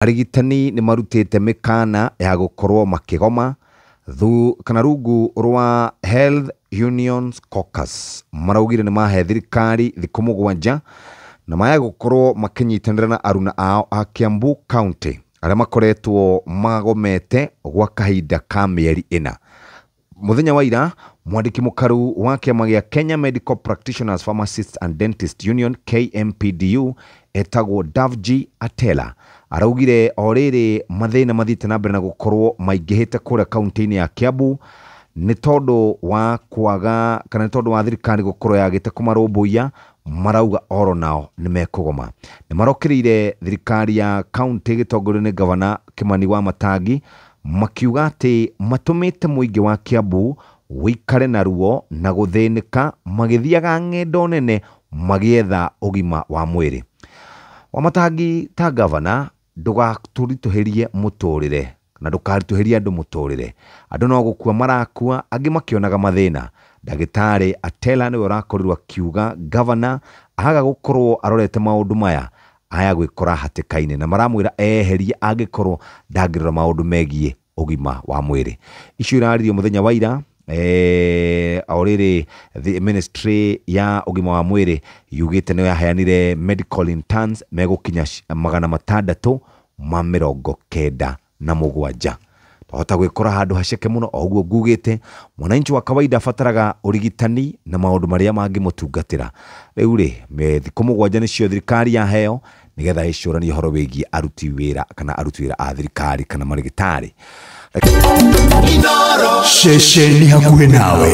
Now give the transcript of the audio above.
Arigitani nĩ marutĩte mĩkana ya gũkorwo makĩgoma thu kana rungu rwa Health Unions Caucus. Maraugire nĩ mahe thirikari thikũ 7 na maya gũkorwo makĩnyitanĩra na aruna ao a Kiambu County arĩa makoretwo magomete gwa kahinda ka mĩeri 4. Muthenya wa ira, mwandĩki mũkaru wa kĩama gĩa Kenya Medical Practitioners, Pharmacists and Dentists Union KMPDU etagwo Davji Atela araugire o rĩrĩ mathĩna mathiĩte na mbere na gũkorwo maingĩhĩte kũrĩa kaunti-inĩ ya Kiambu nĩ tondũ wa kwaga kana nĩ tondũ wa thirikari gũkorwo yagĩte kũmarũmbũiya, marauga oro nao nĩ mekũgoma. Nĩ marokĩrĩire thirikari ya kaunti ĩgĩtongorio nĩ gavana Kimani wa Matangi makiuga atĩ matũmĩte mũingĩ wa Kiambu wĩikare na ruo na gũthĩnĩka magĩthiaga ng'endo nene magĩetha ũgima wa mwĩrĩ. Wamatangi ta gavana ndũgatũritũhĩrie mũtũrĩre na ndũkaritũhĩrie andũ mũtũrĩre. Andũ no gũkua marakua, angĩ makĩonaga mathĩna. Ndagĩtarĩ Atela nĩwe ũrakorirwo akiuga gavana aga gũkorwo arorete maũndũ maya aya gwĩkora hatĩka-inĩ na maramwĩra eherie angĩkorwo ndangĩrora maũndũ megiĩ ũgima wa mwĩrĩ. Icio iraririo mũthenya wa ira o rĩrĩ the ministry ya ũgima wa mwĩrĩ yugĩte nĩyo yaheanire medical interns megũkinya 697. Twahota gwĩkora handũ haceke mũno o ũguo ngugĩte mwananchi wa kawaida abataraga ũrigitani na maũndũ marĩa mangĩmũtungatĩra. Rĩu rĩ thikũ 7 nĩcio thirikari yaheo nĩgetha ĩcũranie ũhoro wĩgiĩ aruti wĩra kana aruti wĩra a thirikari kana marĩgĩtarĩ. Ceceni hakuhĩ nawe.